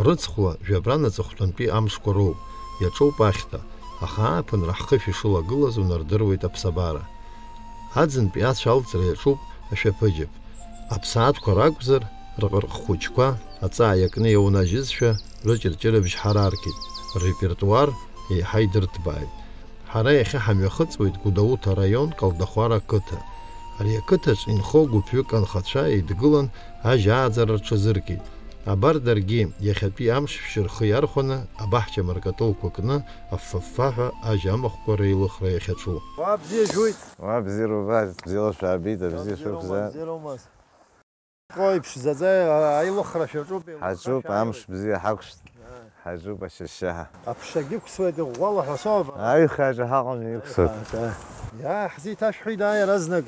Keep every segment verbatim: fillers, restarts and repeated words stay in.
Рыцхәла жәабран аҵыхәтәантәи амшқәа роуп, иаҿоуп ахьҭа, аха ааԥынра ҳхышә ишылагылаз унардыруеит аԥсабара. Аӡынтәи ацә алҵра иаҿуп ашәаԥыџьаԥ. Аԥсаатәқәа ракәзар, рҟырҟ хәыҷқәа, аҵаа иакны иаунажьызшәа, рыҷырҷырыбжь ҳараркит, ррепертуар еиҳа идырҭбааит. Ҳара иахьа ҳамҩахыҵуеит Гәдоуҭа араион Калдахәара ақыҭа. Ари ақыҭаҿ инхо гәыԥҩык анхацәа еидгылан, ажь ааӡара рҽазыркит. Абар даргьы, иахьатәи амш шәшьы рхы иархәаны, абаҳча маркатылқәа кны, аффаффаҳәа ажь амахәқәа реилыхра иахьаҿу. Уа бзиа жәуит! Уа бзиара убааит, бзиала шәаабеит, абзиа шәықәзааит. Ҟои, ԥшӡаӡа аилыхра шәаҿуп, еилыхра Ҳаҿуп, шәааиуеит. Амш бзиа ҳақәшәт. Ааи. Ҳаҿуп ашьашьаҳа. Аԥшагьы ықәсуеит, иӷәӷәала ҳәа соуба. Аҩхаҿа ҳаҟами иқәсуеит. Аҩхаҿа. Иа, ҳзеиҭашәҳәеит, ааи, иаразнак.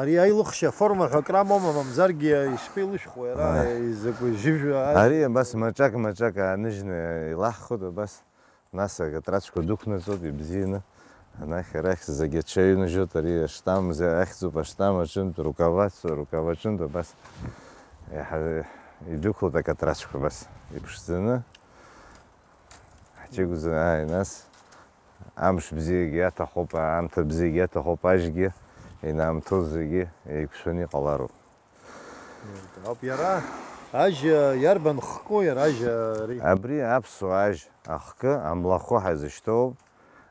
Ари аилыхшьа аформа ҳәа акрамоума, мамзаргьы ишԥеилышәхуеи, ара, аи, изакәи, жьыжә, аи. Ари абас маҿак-маҿак ааныжьны илаҳхуеит, абас. Нас акатрацәқәа дәықәнаҵоит, ибзианы. Анахь-арахь зегьы аҽеиҩнажьуеит, ари аштам, зе-, ахьӡуп аштам аҿынтә, рукава, рукава аҿынтә, абас. Иаҳа-, идәықәлоит акатрацәқәа, абас, иԥшӡаны. Ҳчыгәза, ааи, нас, амш бзиагьы аҭахуп, аамҭа бзиагьы аҭахуп, ажьгьы, инаамҭоу зегьы еиқәшәаны иҟалароуп. Ауп, иара ажь иарбан хкы, иара ажь ари? Абри аԥсуа ажь ахкы, амлахәы ҳазышьҭоуп.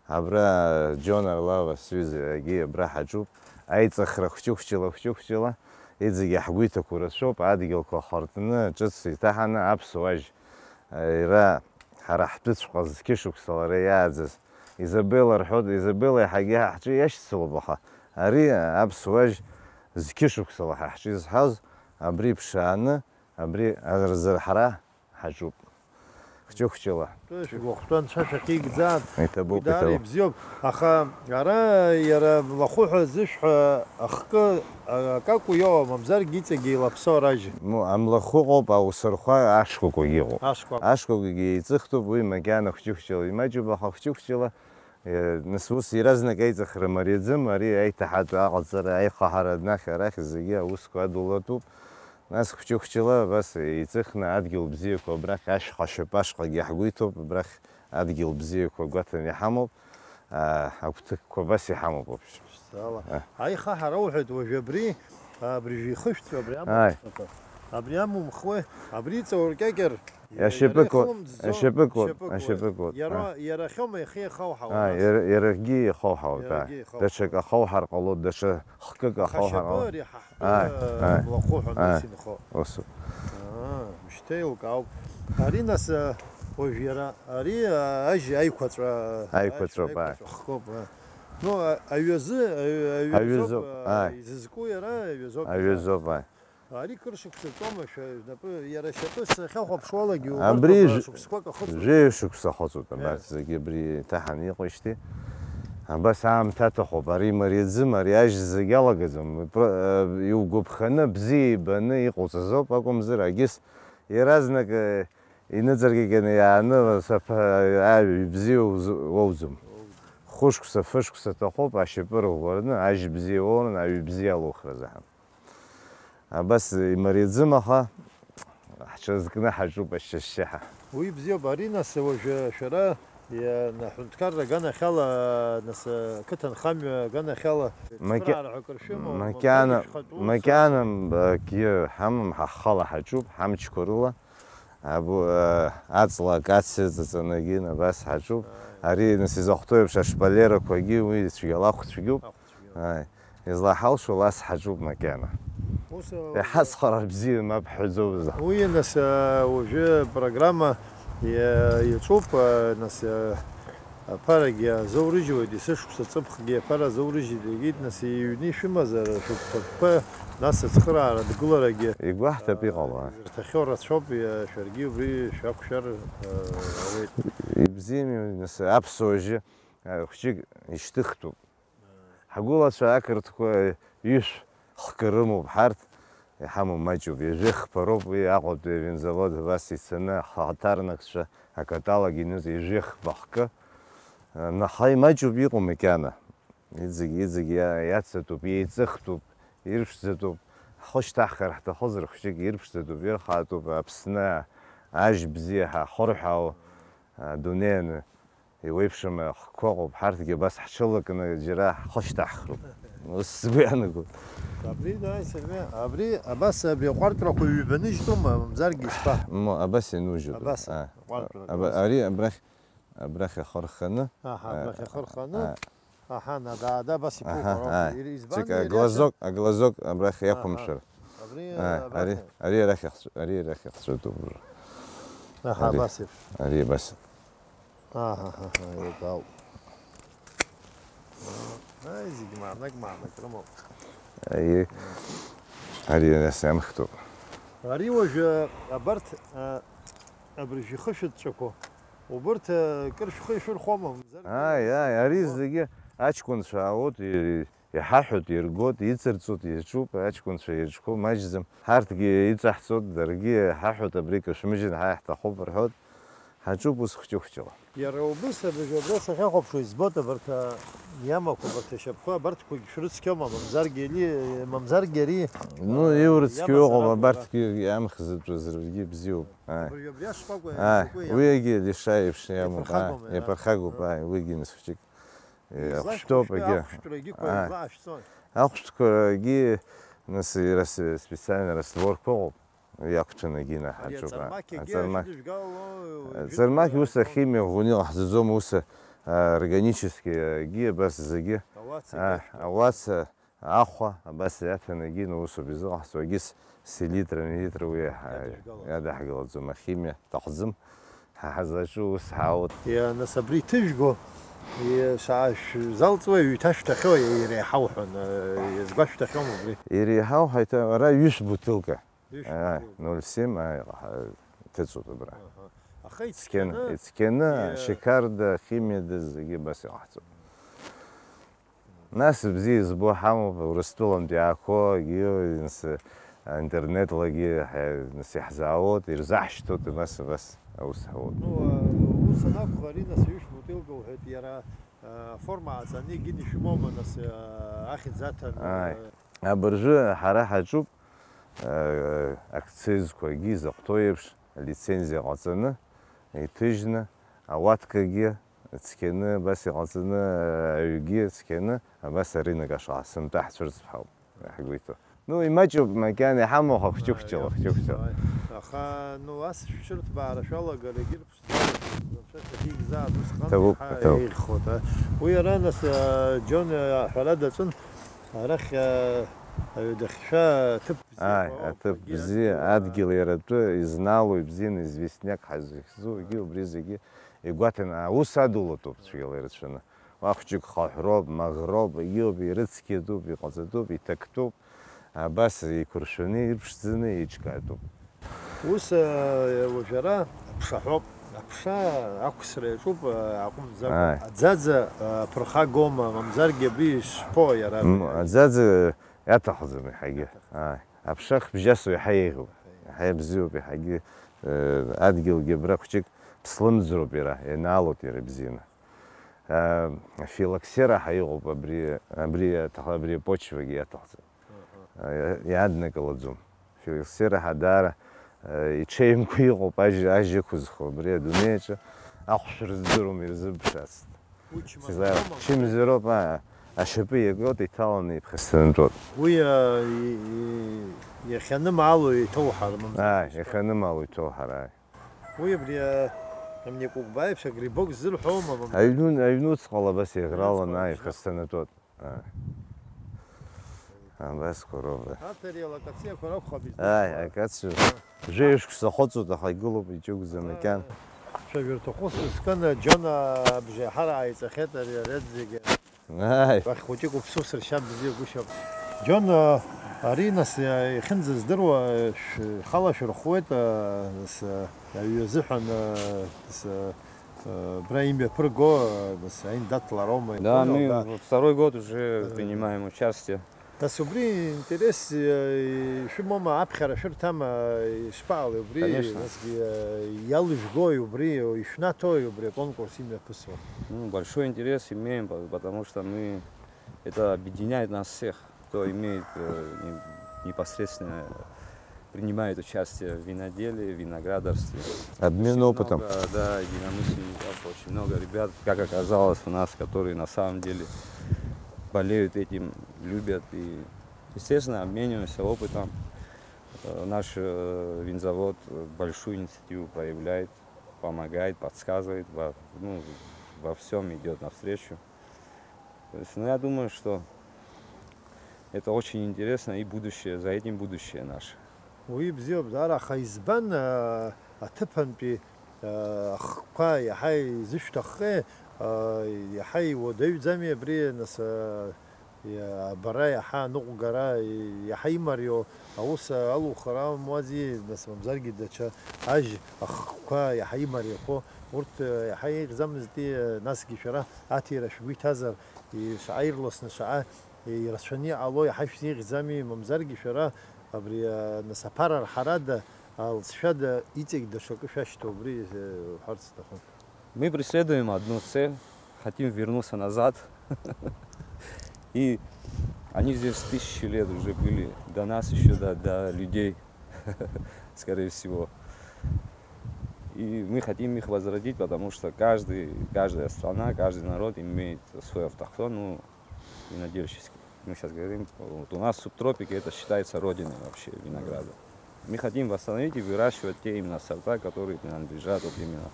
Абра Џьон Арлава сҩызагьы абра ҳаҿуп. Аиҵыхра хәҷы-хәҷыла, хәҷы-хәҷыла, иҵегьы ҳгәы иҭақәоу рацәоуп, адгьылқәа хыртны, ҿыц иҭаҳаны аԥсуа ажь, иара ҳара ҳтәыҵәҟьа зқьышықәса лара иааӡаз. Изабелла рҳәоит, Изабелла иаҳагьы ҳҿы иашьцылоуп, аха ари аԥсуа ажь зқьышықәсала ҳа ҳҿы изҳаз, абри ԥшааны, абри рзырҳара ҳаҿуп. Хәҷы-хәҷыла. Шәгәахәтәы анцәа шәахьигӡааит. Иҭабуп, Уи даара иҭабуп. Ибзиоуп. Аха ара иара лахәы ҳәа зышәҳәа ахкы, а, акакәу иоуа, мамзаргьы иҵегьы илаԥсоу аражьы? Му, амлахәы ыҟоуп, аусырхәа ашкәакәагьы ыҟоуп. Ашкәакәа. Ашкәакәагьы еиҵыхтәуп, уи макьана хәҷы-хәҷыла имаҷуп, аха хәҷы-хәҷыла, э, нас ус иаразнак аиҵыхра мариаӡам, ари аиҭаҳатә аҟаҵара, аихаҳара анахь-арахь зегьы аусқәа адулатәуп. Нас хәҷы-хәҷыла абас еиҵыхны адгьыл бзиақәа абрахь ашьха шьапы ашҟагьы ҳгәы иҭоуп, абрахь адгьыл бзиақәа гәаҭаны иҳамоуп, аа, агәҭакқәа абас иҳамоуп, в общем. Ала. А. Аиха ҳара уҳәеит, уажәы абри, абри жәихышәҭ, абри аму-, Ааи. Абри амумхуеи, абри иҵауркьакьар, Ашьапы иара куа-, ихылымҵӡо, ашьапы куа-, ашьапы куа. Ашьапы куа, Иара, а. Иара ахьоума ихы иахауҳауа, А, нас? Иара, иарахьгьы ихауҳауеит, Иарахьгьы а. ихауҳауеит. Даҽак ахауҳар ҟалоит, даҽа хкык Аха ахауҳар ашьапы ҟалоит. ари ҳа-, Ааи, ҳтәы ааи. Млахәы ҳәа Ааи. нас инхо. Усуп. Аа, мышьҭа еилкаауп. Ари нас, а, уажә иара, ари, а, ажь аиқәаҵәа, Аиқәаҵәоуп, ажь ааи. аиқәаҵәа хкоуп, а. Ну, а, аҩазы, аҩ-, аҩазоуп, Аҩазоуп, а, ааи. изызку иара, аҩазоуп Аҩазоуп, изааз. ааи. Ари кыр шықәса ҵоума, шәа, напы, иара шьапы сахьахәаԥшуалагьы, убарҭ Абри абра ж-, шықәсқәак ахыҵуеит. жәаҩа шықәса ахыҵуеит, абарҭ Е. зегьы абри иҭаҳаны иҟоижьҭеи. Абас аамҭа аҭахуп, ари мариаӡым, ари ажь зегь алагаӡам. Про-, э, иугәаԥханы, бзиа ибаны иҟауҵаз ауп, акәымзар, агьыс иаразнак, э, иныҵаркьакьаны иааны, саԥ-, аҩ бзиа уз-, уоуӡом. Хәышықәса, фышықәса аҭахуп, ашьапы рӷәӷәараны, ажь бзиа уоураны, аҩ бзиа алухра азыҳәан. Абас имариаӡым, аха ҳҽазкны ҳаҿуп ашьшьыҳәа. Уи бзиоуп. Ари, нас, уажәы шәара, иа-, на-, ҳәынҭқарра аганахьала, нас, ақыҭанхамҩа аганахьала Маки-, цхыраара ҳәа акыр шәымоу, макьана, мамзаргьы шәхатә усура? макьана, м, акгьы ҳамам, ҳа ҳхала ҳаҿуп, ҳамчқәа рыла. Абу-, а, аҵла акациа ҵаҵанагьы абас ҳаҿуп. Ааи. Ари, нас, изахәҭоу еиԥш, ашпалерақәагьы уи цәгьала ахә цәгьоуп. Ахә цәгьоуп. Ааи. Излаҳалшо лас ҳаҿуп макьана. Ус, а, Иҳацхраар бзиа мап ҳҳәаӡомызт. Уи, нас, а, уажәы программа иа-, иаҿуп, а, нас, а, Аԥарагьы азоурыжьуеит, есышықәса ҵыԥхгьы аԥара азоурыжьит, егьит, нас, иҩны ишәымазар, шәыгәҭакқәа, нас ацхыраара адгыларагьы, Игәаҳҭап иҟало, а. ирҭахьоу рацәоуп, иа-, шәаргьы убри шәақәшәар, э, ауеит. Ибзиами, нас, аԥсуа жьы, а, хәҷык ишьҭыхтәуп. Ҳгәылацәа ақырҭқәа ҩышә хкы рымоуп ҳарҭ, иҳамоу маҷуп, ҩажәи хԥа роуп уи Аҟәатәи авинзавод абас ицаны, ҳаҭарнакцәа акаталог иныз ҩажәи хԥа хкы. Наҳаи маҷуп иҟоу макьана. Иҵегь, иҵегь иа-, иацатәуп, иеиҵыхтәуп, ирԥшӡатәуп. Ҳхы шьҭаҳхыр ҳҭахызар хәҷык ирԥшӡатәуп, ирхаатәуп, Аԥсны Ажь бзиа ҳахырҳәаау, адунеи иеиуеиԥшым ахқәа ыҟоуп, ҳарҭгьы абас ҳҽылакны џьара ҳхы шьҭаҳхроуп. Ус сгәы иаанагоит. Абри, даи, Сергеи, абри, абас, абри аҟәартәрақәа ҩбаны ижәтәума, мамзаргьы ишԥа? Мо, абас ианужьуп. Абас, аҟәартәрақәа, аба-, абас. Ари абрахь, абрахь ахы рханы, аҳа, а, абрахь ахы рханы. А. Аҳа, на, да, да, абас иԥуп, аҳа, ароуп. Ааи. Ир-, избан, чек, иариашан? Аглазок, аглазок абрахь, аҳа, иақәымшәар. Абри, ааи, абрахь. Ари, ари арахь иахцә-, ари арахь иахцәыдуп. Аҳа, ари, абас еиԥш. Ари абас. Аҳа, ҳа, ҳа, еибау. Аи, зегь маанак, маанак рымоуп. Аи, ари нас иамхтәуп. Ари уажәы абарҭ, а, абыржәы ихышәҭҵәақәо, убырҭ, а, кыр шәхы ишәырхәома, мамзаргьы? Ааи, ааи, ари зегьы аҷкәынцәа аут, и-, иҳаҳәоит, иргоит, иҵарҵоит, иаҿуп, аҷкәынцәа ирҿқәоу маҷӡам. Ҳарҭгьы иҵаҳҵоит, даргьы иҳаҳәоит, абри кашәмыжьын ҳәа иаҳҭахуп рҳәоит. Ҳаҿуп ус хәҷы-хәҷыла. Иара убыс абыржәы абра сахьахәаԥшуа избоит абарҭ, а, иамақәа, абарҭ ашьапқәа, абарҭқәагь шәрыцқьома, мамзаргьы али-, мамзаргьы ари, ну, а, иурыцқьоу иамазар ыҟоуп, акәу, абарҭгьы иамхзатәыз ргьы бзиоуп. Ааи. Абыржәы абри ашҟәақәа, ааи, шықәа иамоуп. Уигьы лишаиԥш иамоуп, ааи, иаԥырхагоума, иара? Иаԥырхагоуп, ааи, уигьы нас хәҷык. Излашәхәа ахәшәтәоуп, шәтәы егьи. Ахәшәтәрагьы кәа, ааи, излаашәҵои? Ахәшәтәрагьы, нас, иара с-, специально растворқәа ыҟоуп, уи ақәҭәаны егьи, ари наҳаҿуп, ааи. Аҵармақь егьи. Аҵармақь. Ажәытә жәга-, аҵармақь ус ахимиа ӷәӷәаны иҟаҳҵаӡом, ус, а, органически, егьи абас зегьы. Ауаца, а, егьи ашәҭуа. Ауаца, ахәа, абас иаҭаны егьи, ну, усоуп изыҟаҳҵо, егьыс селитра, милитра уи иаҳа-, иадаҳгалаӡом. Иадаҳгалаӡом, ахимиа аҭахӡам. Ҳа ҳазлаҿу ус ҳаут. Иа, нас абри иҭыжәго, иа, шаа шәзалҵуа, иҩҭашәҭахьоу, иреиҳау ҳәа, на-, иазгәашәҭахьоума абри? Иреиҳау ҳаиҭа-, ара ҩышә бутылка. Ҩышә, ааи, бутылка. Ноль семь, ааи, ҳа-, иҭыҵуп абра. Аҳа. Аха ицқьаны, ицқьаны, ицқьаны, иа-, ашьақарда, ахимиада зегьы абас иҟаҳҵоит. Нас бзиа избо ҳамоуп, Урыстәылантәи иаақәоу, егьи, нас, интернетлагьы ҳа-, нас иаҳзаауеит, ирзаҳшьҭуеит, нас абас аус ҳауеит. Ну, а, ус анакәха, ари нас ҩышә бутылка уҳәеит, иара, а, аформа ааҵаны егьин ишәымоума, нас, а, ахьӡ аҭан, ааи, а? Абыржәы ҳара ҳаҿуп, а, акцизқәагьы изахәҭоу еиԥш, алицензиа ҟаҵаны, иҭыжьны, ауаткагьы цқьаны, абас иҟаҵаны, аҩгьы цқьаны, абас арынок ашҟа сынтәа ҳцәырҵып ҳәа ауп ҳгәы иҭоу. Ну, имаҷуп макьана, иҳамоу хәыҷы-хәҷыла, хәыҷы-хәҷыла. Аха, ну, ас шәырҭбаара шәалагар, егьырҭ ԥшӡала, уамашәа шәахьигзаап, усҟан ҭабуп, иаҳа ҭабуп. Еиӷьхоит, а? Уи ара, нас, а, Џьон, а, аҳәара даҿын, арахь, а, аҩадахьшәа аҭыԥ бзиақәа ыҟоуп, ааи, аҭыԥ бзиа, адгьыл иара атәы изнаало, ибзианы известняк ҳазыхьӡу, егьи убри зегьы игәаҭаны, аус адулатәуп цәгьала ирацәаны. Уа хәҷык хаҳәроуп, маӷроуп, егьиуп, ирыцқьатәуп, иҟаҵатәуп, иҭактәуп. Абас еиқәыршәаны, ирԥшӡаны еиҿкаатәуп. Ус, э, уажәы ара аԥша ҳәоуп. Аԥша ақәсра иаҿуп, э, аҟәымӡакәа. Ааи. Аӡаӡа, э, ԥырхагоума, мамзаргьы абри ишԥо иара? М, аӡаӡа иаҭахӡам иаҳагьы. Иаҭахӡам. Ааи. Аԥша хбжьасуа иаҳа еиӷьуп. Иаҳа еиӷьуп. Иаҳа ибзиоуп, иаҳагьы, э, адгьылгьы абра хәҷык ԥслымӡроуп иара, ианаалоит иара ибзианы. Э, афилоксера ҳәа иҟоуп абри, абри аҭаха-, абри апочвагьы иаҭахӡам. Аҳа. Э, иаднакылаӡом. Афилоксера ҳәа даара, э, иҽеимкәа иҟоуп ажь, ажь ықәызхуа абри адунеи аҿы. Ахәшә рыздыруам, ирзыбшацт. Уи чмазароума? Чымазароуп, аа, ашьапы иакуеит, иҭаланы иԥхасҭанатәоит. Уи, а, и-, и-, иахьанымаало иҭоуҳар, мамзар? Ааи, иахьанымаало иҭоуҳар, ааи. Уи абри, а, амникәыкәба еиԥш агрибок ззырҳәома, мамзар? Аҩну-, аҩнуҵҟала абас иӷраланы, ааи, иԥхасҭанатәоит. Ааи. Абасқәа роуп. Арҭ ари алакациақәа ракәхап излырхуа. Ааи, акациа. Жәаҩа шықәса ахыҵуеит, аха игылоуп, иҷыгәӡа макьана. Шәажәырҭахәы сыскын, Џьон абжеиҳара ааиҵахьеит ари арыӡ зегьы. Ааи. Уахь хәыҷык уԥсу сыршьа бзиагәышьап. Џьон, ари нас иахьынӡаздыруа, шәхала шәырхуеит, нас, аҩы азыҳәан, нас, Э, бра имҩаԥырго, э, нас, аиндаҭлароума? Да, мы второй год уже принимаем участие. Нас убри интерес, э, ишәымоума, аԥхьара шәырҭама, э, ишԥаҟалеи убри? Конечно. Насгьы, э, иалыжәгои убри, ишәнаҭои убри аконкурс имҩаԥысуа? Ну, большой интерес имеем, по-, потому что мы, это объединяет нас всех, кто имеет, э, не-, непосредственное принимают участие в виноделии, в виноградарстве. Обмен Очень опытом. Много, да, единомышленников, очень много ребят, как оказалось, у нас, которые на самом деле болеют этим, любят. И, естественно, обмениваемся опытом. Э, Наш э, винзавод э, большую инициативу проявляет, помогает, подсказывает, во, ну, во всем идет навстречу. То есть, ну, я думаю, что это очень интересно, и будущее, за этим будущее наше. Уи бзиоуп, даара, аха избан, а, аҭыԥантәи, а, ахқәа иаҳа изышәҭаххеи, а, иаҳа иуадаҩӡами абри, нас, а, иа-, абара иаҳа аныҟәгара, и-, иаҳа имариоу аус алухра амуази, нас, мамзаргьы даҽа ажь ахқәа иаҳа имариақәоу, урҭ, а, иаҳа еиӷьӡамызти, а, насгьы шәара аҭира шәгәы иҭазар, и-, шаҟа ирласны, шаҟа ирацәаны иҟало иаҳа шәзеиӷьӡами, мамзаргьы шәара абри, а, нас аԥара арҳарада, алҵшәада иҵегь даҽакы шәашьҭоу убри, э, уҳәарц сҭахын. Мы преследуем одну цель, хотим вернуться назад. И они здесь тысячи лет уже были, до нас еще, до, до людей, скорее всего. И мы хотим их возродить, потому что каждый, каждая страна, каждый народ имеет свой автохтон, ну, винодельческий. Мы сейчас говорим, вот у нас субтропики, это считается родиной вообще винограда. Мы хотим восстановить и выращивать те именно сорта, которые принадлежат вот именно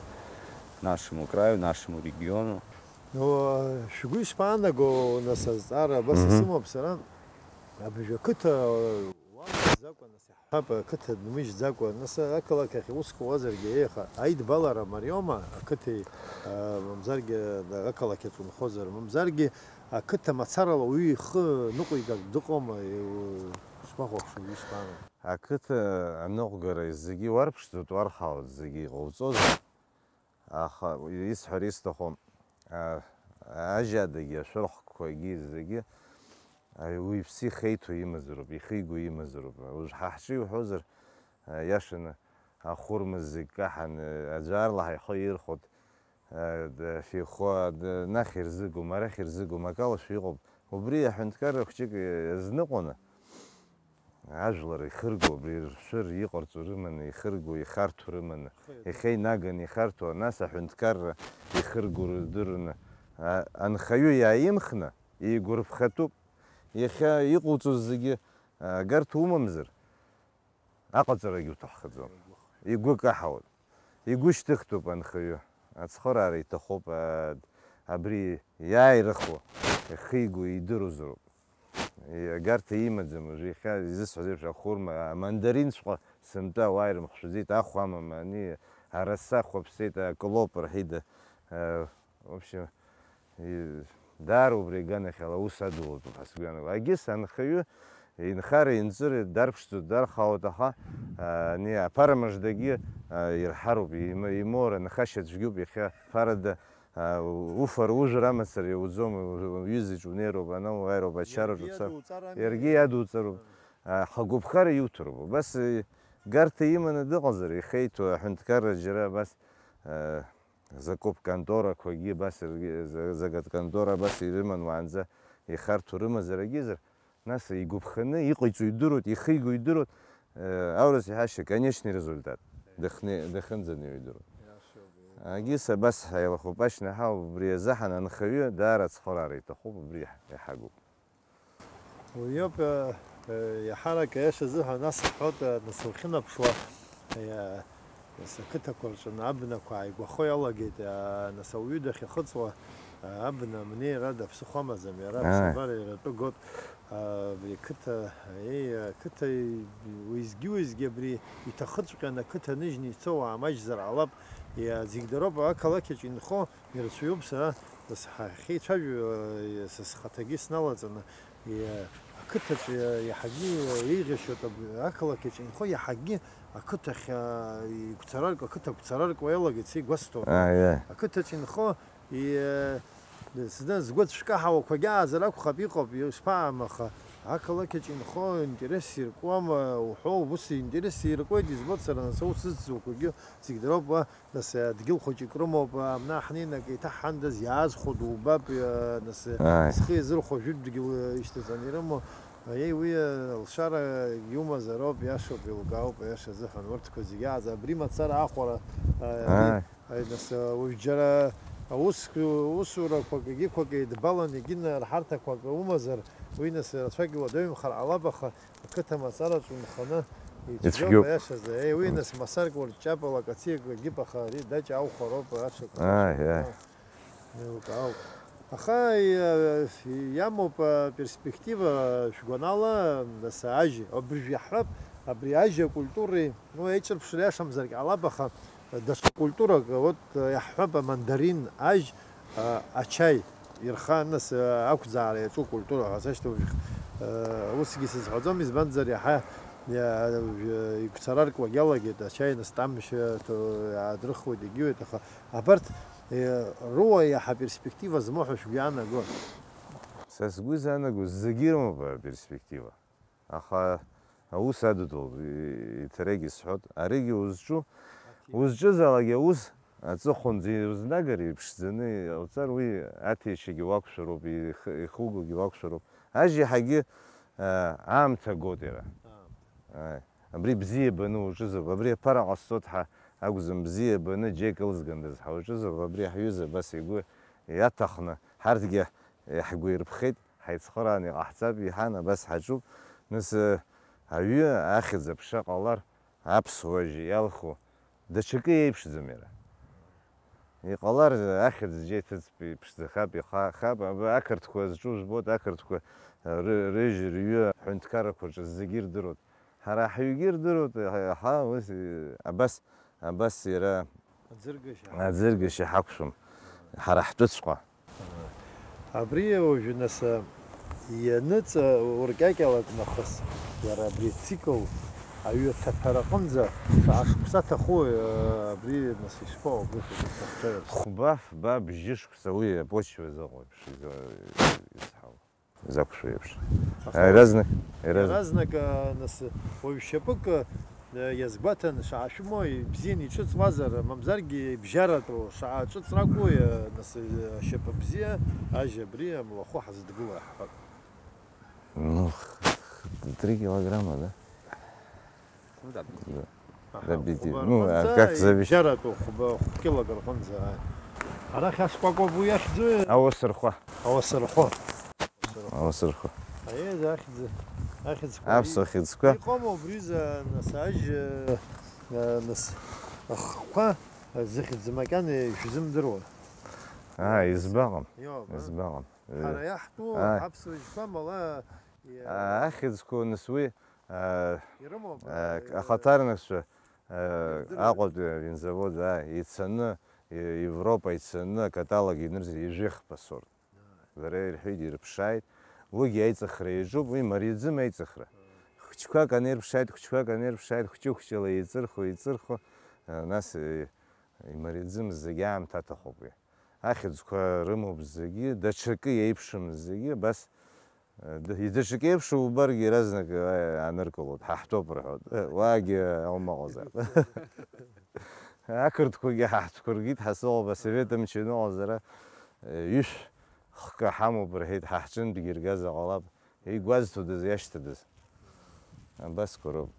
нашему краю, нашему региону. Ну, шәгәы ишԥаанаго, нас, азҵаара абас Мгм. Исымоуп сара, абыржәы ақыҭа уамазӡакәа, нас, иаҳҳәап, ақыҭа дмыжьӡакәа, нас, ақалақь ахь уск уазаргьы еиха, аидбалара мариоума ақыҭеи, а, мамзаргьы, да, ақалақь аҿы унхозар, мамзаргьы ақыҭа мацарала уаҩы ихы ныҟәигартә дыҟоума, иу-, шԥахәаԥшуа, ишԥаанаго? Ақыҭа аныҟәгара зегьы уарԥшӡоит, уархалоит, зегьы иҟауҵозар. Аха исҳәар исҭаху, а, ажьадагьы, ашәырхқәагьы зегьы, а, уаҩԥсы ихеиҭо имазароуп, ихиго имазароуп. Уажә ҳа ҳҿы иуҳәозар, а, иашаны ахәырма зегь каҳан, а, аӡәы аарлаҳа ихы ирхәот, а, д-, фихо, д-, нахь ирзыгом, арахь ирзыгом, акалашәа иҟоуп. Убри аҳәынҭқарра хәҷык иазныҟәаны, ажәлар ихырго, абри ршәыр иҟарҵо рыманы, ихырго, ихарҭәо рыманы, ихеинаганы ихарҭәо, нас аҳәынҭқарра ихырго рдырны, а, анхаҩы иааимхны, игәарԥхатәуп. Иахьа иҟауҵоз зегьы, а, агарҭа умамзар, аҟаҵарагьы уҭаххаӡом. Игәы каҳауеит. Игәы шьҭыхтәуп анхаҩы. Ацхыраара иҭахуп, а, абри иааирыхуа, ихиго идыруазароуп. Иагарҭа имаӡам, уажәы иахьа изысҳәаз еиԥш, ахәырма, амандаринҵәҟьа сынтәа ауаа ирымхшәаӡеит, ахә амам, ани араса хәаԥсеит, акылоуп рҳәеит, а, в общем, и-, даара убри аганахьала аус адулатәуп ҳәа сгәы иаанагоит. Агьыс анхаҩы инхара-инҵыра дарԥшӡоит, дархаауеит, аха, а, ани аԥара мыждагьы, а, ирҳароуп, им-, имоур анхашьа цәгьоуп, иахьа ԥарада, а, уфара ужәра амацара иуӡом, уҩызаҿ унеироуп, ана уааироуп, ачараҿ уцар. Иаргьы иадуҵароуп. А, ҳагәаԥхара иуҭароуп. Убас, э, гарҭа иманы дыҟазар, ихеиҭо аҳәынҭқарра џьара абас, а, закоп конторақәагьы абас иргьы, за-, закат контора абас ирыман уаанӡа ихарҭәо рымазар агьызар, нас игәаԥханы иҟаиҵо идыруеит, ихиго идыруеит, э, аурыс иҳәашьа, конечный результат, дахьне-, дахьынӡанеиуа идыруеит. Агьыс абас ҳаилахәуп, ашьна ҳауп, убри азыҳәан анхаҩы даара ацхыраара иҭахуп, убри иаҳ-, иҳагуп. Уиоуп, э, э, иаҳарак аиаша азыҳәан нас ҳҳәоит, э, нас уахьынаԥшуа, э, нас ақыҭақәа рҿы абнақәа ааигәахо иалагеит, э, нас ауаҩы дахьахыҵуа, э, абна амнеира ада ԥсыхәа амаӡам, иара Ааи. Аԥсабара иара атәы гот, э, абри ақыҭа, э, ақыҭа уеизгьы-уеизгьы абри иҭахыҵәҟьаны ақыҭа ныжьны ицо уаа маҷзар ҟалап, э, зегь дароуп, ақалақь аҿы инхо ирацәаҩуп, сара, нас ҳахьеицәажәо, э, са схаҭагьы сналаҵаны, Иа-, ақыҭаҿы иа-, иаҳагьы еиӷьашьоит, аб-, ақалақь аҿы инхо иаҳагьы ақыҭахь, а, игәцарарк, ақыҭа гәцарарк уа иалагеит, са игәасҭо. Ааи, ааи. Ақыҭаҿы инхо, и-, зны згәы ацәкаҳауақәагьы аазар акәхап, иҟоуп, ишԥаам, аха ақалақь аҿы инхо интерес иркуама уҳәо, ус интерес иркуеит, избоит сара, нас аус зыӡӡақәагьы зегь дроуп, уа Нас, э, дгьыл хәыҷык рымоуп, э, абна ҳнеины акы иҭаҳҳандаз, иаазхәо дубап, э, нас, э, Ааи. Зхы иазырхәо жәытә дгьыл, э, ишьҭаҵаны ирымоу, Аиеи, уи, э, лшара иумазароуп, иашоуп, еилкаауп, аиаша азыҳәан, урҭқәа зегьы ааӡа, абри мацара ахәара, э, абри, Ааи. Ааи, нас, э, уажә џьара аус, усурақәак, егьиқәак еидбалан, егьи нарҳарҭақәак умазар, уи, нас, рацәак иуадаҩымхар ҟалап, аха ақыҭа мацараҿ унханы ицәгьоуп. Ицәгьоуп, аиашазы. Аиеи, уи, нас, масарк урҷҷап, алакациак егьип, аха ари даҷ аухәароуп, аиаша. Ааи, ааи. Еилкаауп. Аха, иа-, иамоуп аперспектива, шәгәанала, нас, ажь, абыржә иаҳҳәап, абри ажь акультуреи, ну, еиҿырԥшра иашамзаргь ҟалап, аха даҽа культурак, вот, иаҳҳәап, амандарин ажь, а, ачаи ирха, нас, а, ақәӡаара иаҿу культура ҳәа сашьҭоуп. А, усгьы сызҳәаӡом, избанзар, иаҳа, иа-, игәцараркуагь иалагеит, ачаи, нас, тамшь, а, ҭо-, иаадрыхуеит, егьиуеит, аха абарҭ Е, руа иаҳа перспектива змоу ҳәа шәгәы иаанаго? Са сгәы изаанаго, зегьы ирымоуп аперспектива. Аха аус адыдулоуп, и-, иҭарагьы сҳәот. Аригьы узҿу, узҿызаалак аус, аҵыхәанӡа иузнагар, иԥшӡаны иҟауҵар, уи аҭиашьагьы уақәшәароуп, их-, ихугогьы уақәшәароуп. Ажь иаҳагьы, а, аамҭа гоит иара. Ааи. Абри бзиа баны уаҿызароуп, абри аԥара ҟасҵоит ҳәа акәӡам, бзиа баны џьа икылзгандаз ҳәа уаҿызароуп, абри ҳҩыза абас игәы иаҭахны, ҳарҭгьы ҳгәы ирԥхеит, ҳаицхырааны иҟаҳҵап, иҳан, абас ҳаҿуп. Нас, э, аҩы ахьӡ-аԥша ҟалар, аԥсуа ажь иалху, даҽакы иеиԥшӡам иара. Иҟалар, ахьӡ џьа иҭыҵп, иԥшӡахап, ихахап, аб-, ақырҭқәа зҿу жәбоит, ақырҭқәа, ры-, рыжь, рҩы, аҳәынҭқаррақәа рҿы зегьы ирдыруеит. Ҳара ҳҩгьы ирдыруеит, ҳа, ҳа, ус, абас, абас иара аӡыргашьа. Аӡыргашьа ҳақәшәом, ҳара ҳтәыҵәҟьа. Абри уажәы, нас, ианыҵауркьакьалак нахыс, иара абри ацикл аҩаҭаԥара аҟынӡа шаҟа шықәса аҭаху, абри, нас, ишԥаҟоу, абри шықәса? Хәба, фба, бжьы шықәса уи апочва азыҟоуп, ишиза-, изҳау, изақәшәо еиԥш. Аха иаразнак, иаразнак. Иаразнак, а, нас, уаҩ шьапык, а, иазгәаҭан, шаашәымоу, ибзианы иҿыҵуазар, мамзаргьы ибжьаратәу, шаҿыҵракәу, а, нас, а, ашьапы бзиа, ажь абри амлахәы ҳазыдгыло иаҳҳәап. Ну, х-, х-, три килограмма, да? Ну да, битий. Да. Аха, да, битий. Хәба рҟынӡа, ну, а как зависит? Ибжьаратәу хәба, хә килограмм рҟынӡа, ааи. Арахь аскәакәа бу иахьӡу? Ауасырхәа. Ауасырхәа. Ауасырхәа. Аиеи, ахьӡ-, ахьӡқәа. Аԥсуа хьӡқәа. Иҟоума убри за-, нас, ажь, э, э, нас, ахқәа, э, зыхьӡ макьана ишәзымдыруа? Аа, избаҟам. Иоуп, а? Избаҟам. Ҳара иаҳтәу, ааи, ҳаԥсуа жьқәа мала, иа-, аа, ахьӡқәа, нас, уи, аа, ирымоуп, аа, э, ахаҭарнакцәа, аа, ирдыруеит. Аҟәатәи авинзавод, ааи, ицаны, е-, Европа ицаны акаталог инырза ижәихп асорт. Ааи. Лара ирҳәеит, ирыԥшааит, уигьы аиҵыхра иаҿуп, уи мариаӡым аиҵыхра. Ааи. Хәыҷқәак анирԥшааит, хәыҷқәак анирԥшааит, хәҷы-хәҷыла еиҵырхуа, еиҵырхуа, а, нас, э, имариаӡым, зегь аамҭа аҭахуп уи. Ахьӡқәа рымоуп зегьы, даҽакы иеиԥшым зегьы, абас, э, д-, даҽакы еиԥшу убаргьы иаразнак, э, аныркылоит, ҳа ҳтәоуп рҳәоит, э, уаагьы аума ыҟазар. Ақырҭқәагьы ҳа ҳтәқәа ргеит, ҳасоуп, асовет мчы аныҟаз ара, э, ҩышә хкы ҳамоуп рҳәеит, ҳа ҳҿынтәгьы иргазар ҟалап. Игәазҭодаз, иашьҭадаз? Абасқәа роуп.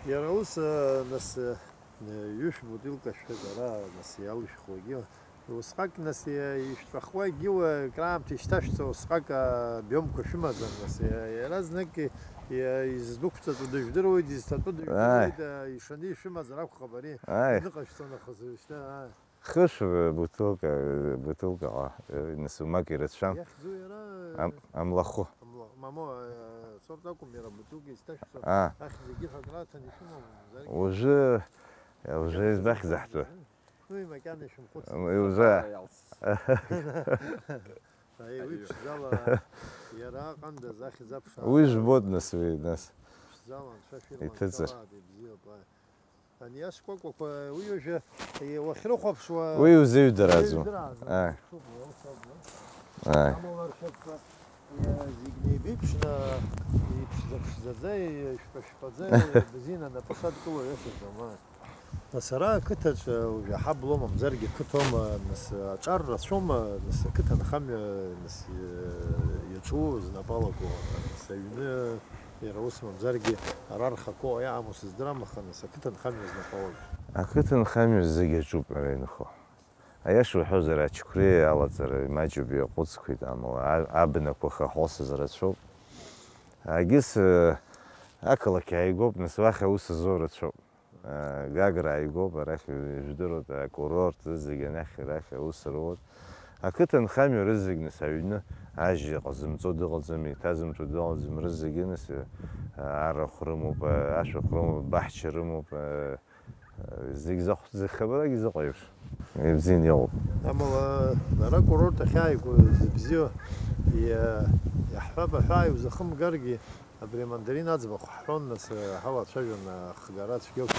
Иара ус, а, нас, а, ҩышә бутылка шәҳәеит, ара, нас, иалышәхуагьы. Усҟак, нас, иа-, ишәҵәахуа егьиуа, краамҭа ишьҭашәҵа, усҟак, а, обиомқәа шәымазар, нас, иа-, иаразнак, иа-, издәықәҵатәу дыжәдыруеит, изҭатәу дыжәдыруеит, ааи, а, ишаны ишәымазар акәхап ари. Ааи. Аҩныҟа шәцо нахыс, уажәшьҭа, ааи. Хышә бутылка, бутылкаҟа, э, нас умак ирацәам. Иахьӡу иара, э, ам-, амлахәы. Амла-, мамо, э, сорт акәым, иара бутылка изҭашәҵо. Аа. Ахьӡ егьи ҳәа акрааҭан ишәымоу, мамзаргьы. Уажәы, уажәы избахьӡаҳтәы? Уи макьана ишәымхәыцӡеит. Ам, уажәы. Аи, уи ԥшӡала, иара аҟандаз ахьӡ аԥшаара. Уи жәбоит, нас, уи, нас. Ԥшӡала, анцәа шәирманшәалааит, иҭыҵыр. Ибзиоуп, аи. Ани ашкәакәақәа уи уажәы, е, уахьрыхәаԥшуа уи узеиҩдыраӡом. Узеиҩдыраӡом. Ааи. Ааи. Амала ршьапқәа, е, зегь неибеиԥшны, иԥшӡа-ԥшӡаӡа, ишәпа-шәпаӡа, бзианы анапы шадкыло иашаӡом, ааи. Нас ара ақыҭаҿы уажәы аҳаблома, мамзаргьы ақыҭоума, нас аҿар рацәоума, нас ақыҭанхамҩа, нас, э, иаҿу знапы алаку, нас аҩны иара ус, мамзаргьы ара рхақәоу иааму сыздырам, аха нас ақыҭанхамҩа знапы алаку. Ақыҭанхамҩа зегь аҿуп ара инхо. Аиаша уҳәозар, ачықәреи алаҵара имаҷуп, иаҟәыҵқәеит, амала а-, абнақәа хаҳосыз рацәоуп. Агьыс, э, ақалақь ааигәоуп, нас уахь аус зуа рацәоуп. Гагра ааигәоуп, арахь ижәдыруеит, акурорт, рызегь анахь, арахь аус руеит. Ақыҭанхамҩа рызегь, нас, аҩны ажьа ҟазымҵо дыҟаӡам, иҭазымҵо дыҟаӡам, рызегьы, нас, арахә рымоуп, ашәахә рымоуп, баҳча рымоуп, зегь захә-, зыхабарагь зыҟаиԥш. Ибзианы иҟоуп. Амала, ара акурорт ахьааигәоу зыбзиоу, иа-, иаҳҳәап, аҳәаа иузахымгаргьы, абри амандарин аӡбахә ҳҳәон, нас, ҳалацәажәон, ахгара цәгьоуп.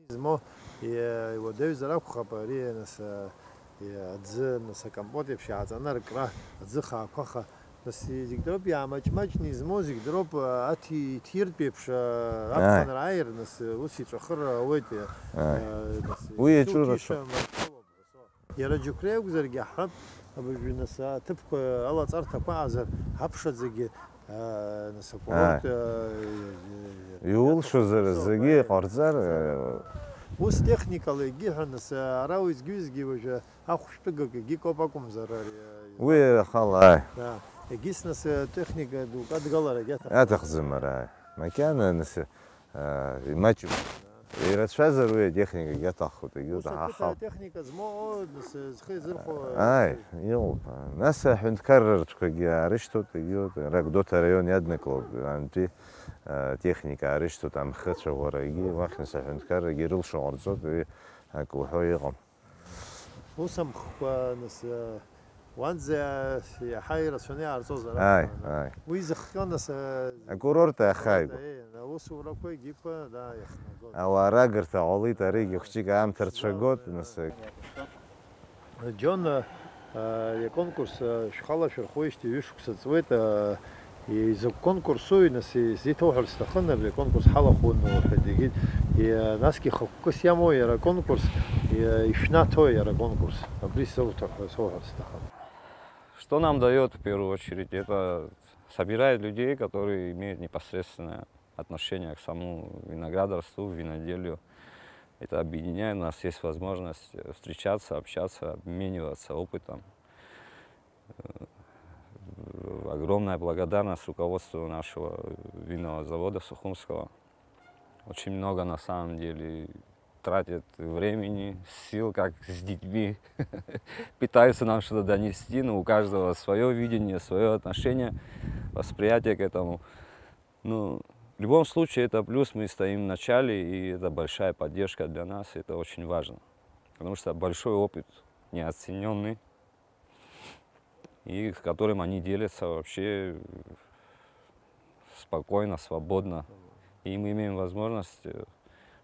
Измоу, иа-, иуадаҩзар акәхап, ари, нас, иа-, аӡы, нас, акомпот еиԥш иааҵаны аркра, аӡы хаақәаха, нас, зегь дроуп, иаамаҷмаҷны измоу зегь дроуп, аҭи-, иҭиртә еиԥш, а, Ааи. Аԥхынра ааир, нас, ус иҵәахыр ауеит, иа-, Ааи. А, нас, Уи иаҿу исутиша рацәоуп. Мацәоуп. Иара Џьықәреи акәзаргьы, ҳҳәап, абыржәы, нас, аҭыԥқәа алаҵарҭақәа аазар, аԥшаӡагьы, а, нас, акурорт, Ааи. А, Иулшозар, зегьы иҟарҵар, а, Ус техникала егьиҳәа, нас, ара уеизгьы-уеизгьы уажәы ахәшәтәыгак егьикоуп акәымзар, ари, а, Уи ахала, ааи. Да. Егьыс, нас, а, техника дук адгаларагьы аҭахым. Аҭахӡам ара, ааи. Макьана, нас, а, имаҷуп. Ирацәазар уи атехникагьы аҭаххоит, егьи Ус уҭахахап. Ақыҭа атехника змоу, нас, зхы иазырхәо, Ааи, иҟоуп. Нас аҳәынҭқарра ртәқәагьы аарышьҭоит, егьи уҭ-, ара Гәдоуҭа араион иаднакылоуп, антәи, а, техника аарышьҭуеит, амхы ацәаӷәарагьы, уахь нас аҳәынҭқаррагьы ирылшо ҟарҵоит, уи акы уҳәо иҟам. Ус амхқәа, нас, а, уанӡа иаҳа ирацәаны иаарҵозар Ааи, акәхарын. Ааи. Уи зыхҟьо, нас, а, Акурорт ахьааигәа. Акурорт, е, аусурақәа егьиқәа, да, иахнагон. Ауаа рагырҭа ҟалеит, аригьы хәҷык аамҭа рцәагоит, нас. Џьон, а, аконкурс, а, шәхала шәырхуеижьҭеи ҩышықәса ҵуеит, а, изакә конкурсуи, нас, изеиҭоуҳәар сҭахын, абри аконкурс ҳалахәын, уҳәеит, егьит, и-, насгьы хықәкыс иамоу иара аконкурс, и-, ишәнаҭо иара аконкурс, абри сауҭаху, соуҳәар сҭахын. Что нам даёт в первую очередь? Это собирает людей, которые имеют непосредственное отношение к самому виноградарству, виноделию. Это объединяет, у нас есть возможность встречаться, общаться, обмениваться опытом. Э, Огромная благодарность руководству нашего винного завода Сухумского. Очень много, на самом деле, тратят времени, сил, как с детьми. Пытаются нам что-то донести, но у каждого своё видение, своё отношение, восприятие к этому. Ну, в любом случае, это плюс, мы стоим в начале, и это большая поддержка для нас, это очень важно. Потому что большой опыт, неоценённый, и с которым они делятся вообще спокойно, свободно. И мы имеем возможность, э,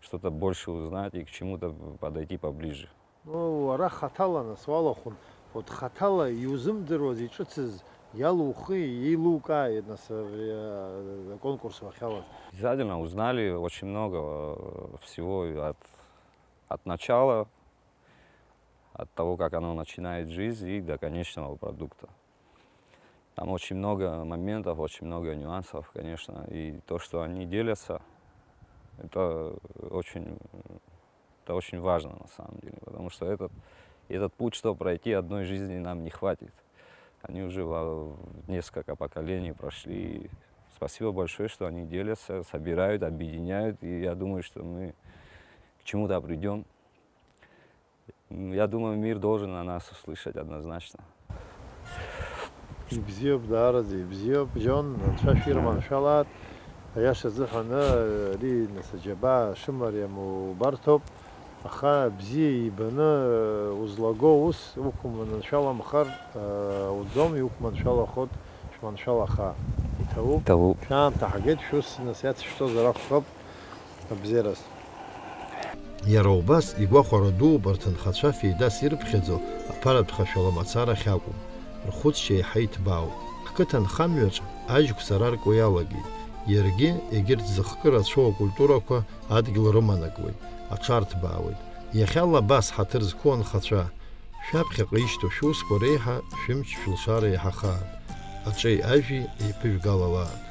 что-то больше узнать и к чему-то подойти поближе. Ну, уара хаҭала, нас, уалахәын, урҭ хаҭала иузымдыруаз иҿыцыз иалухи, еилукааи, нас, абри, э, аконкурс уахьалаз? Обязательно узнали очень много, э, всего от, от начала, от того, как оно начинает жизнь, и до конечного продукта. Там очень много моментов, очень много нюансов, конечно, и то, что они делятся, это очень, это очень важно на самом деле, потому что этот, этот путь, что пройти, одной жизни нам не хватит. Они уже во, в несколько поколений прошли. Спасибо большое, что они делятся, собирают, объединяют, и я думаю, что мы к чему-то придём. М, я думаю, мир должен о нас услышать однозначно. Ибзиоуп, даараӡа ибзиоуп, Џьон, анцәа шәирманшәалааит. Аиаша азыҳәан, ари, нас, аџьабаа шымариам убарҭоуп, аха бзиа ибаны узлаго ус уқәманшәаламхар, уӡом, иуқәманшәалахоит, шәманшәалаха. Иҭабуп. Иҭабуп. Шәаамҭа ҳагеит, шәус, нас, иацышәҵозар акәхап. Абзиараз. Иара убас игәахәара дууп арҭ анхацәа Феидас ирыԥхьаӡо аԥаратә хашәала мацарахь акәым, рхәыцшьа еиҳа иҭбаауп. Ҳқыҭа анхамҩаҿ ажьқәа сараркуа иалагеит, Иаргьы егьырҭ зыхкы рацәоу акультурақәа адгьыл рыманакуеит, аҽарҭбаауеит. Иахьала абас ҳаҭыр зқәу анхацәа, шәаԥхьаҟа ишьҭоу шәусқәа реиҳа шәымч-шәылшара еиҳахааит, аҿеи ажәи еиԥыжәгалалааит.